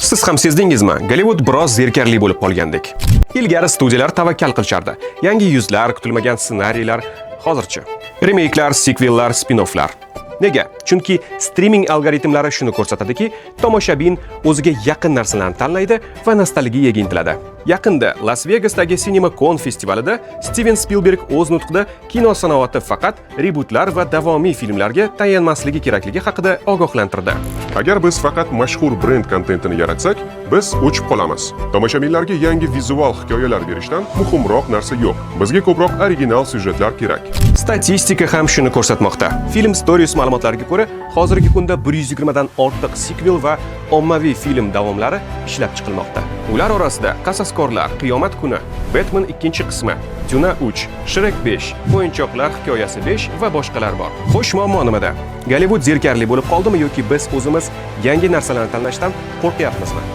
Siz ham sezdingizmi? Gollivud biroz zerikarli bo'lib qolgandek. Ilgari studiyalar tavakkal qilishardi. Yangi yuzlar, kutilmagan ssenariylar, hozirchi remakelar, sikvellar, spin-offlar. Nega? Chunki striming algoritmlari shuni ko'rsatadiki, tomoshabin o'ziga yaqin narsalarni tanlaydi va nostalgiyaga intiladi. Yaqinda Las Vegasdagi CinemaCon festivalida Steven Spielberg o'z nutqida kino sanoati faqat rebutlar va davomiy filmlarga tayanmasligi kerakligi haqida ogohlantirdi. Agar biz faqat mashhur brend kontentini yaratsak, biz o'chib qolamiz. Tomoshabinlarga yangi vizual hikoyalar berishdan muhimroq narsa yo'q. Bizga ko'proq original syujetlar kerak. Statistika ham shuni ko'rsatmoqda. Film Stories ma'lumotlariga ko'ra, hozirgi kunda 120 dan ortiq sikvel va ommaviy film davomlari ishlab chiqilmoqda. Ular orasida Qasoskorlar, Qiyomat kuni, Batman ikkinchi qismi, Dyuna 3, Shrek 5, O'yinchoqlar hikoyasi 5 va boshqalar bor. Xo'sh, muammo nimada? Gollivud zerikarli bo'lib qoldimi yoki biz o'zimiz yangi narsalarni tanlashdan qo'rqyapmizmi?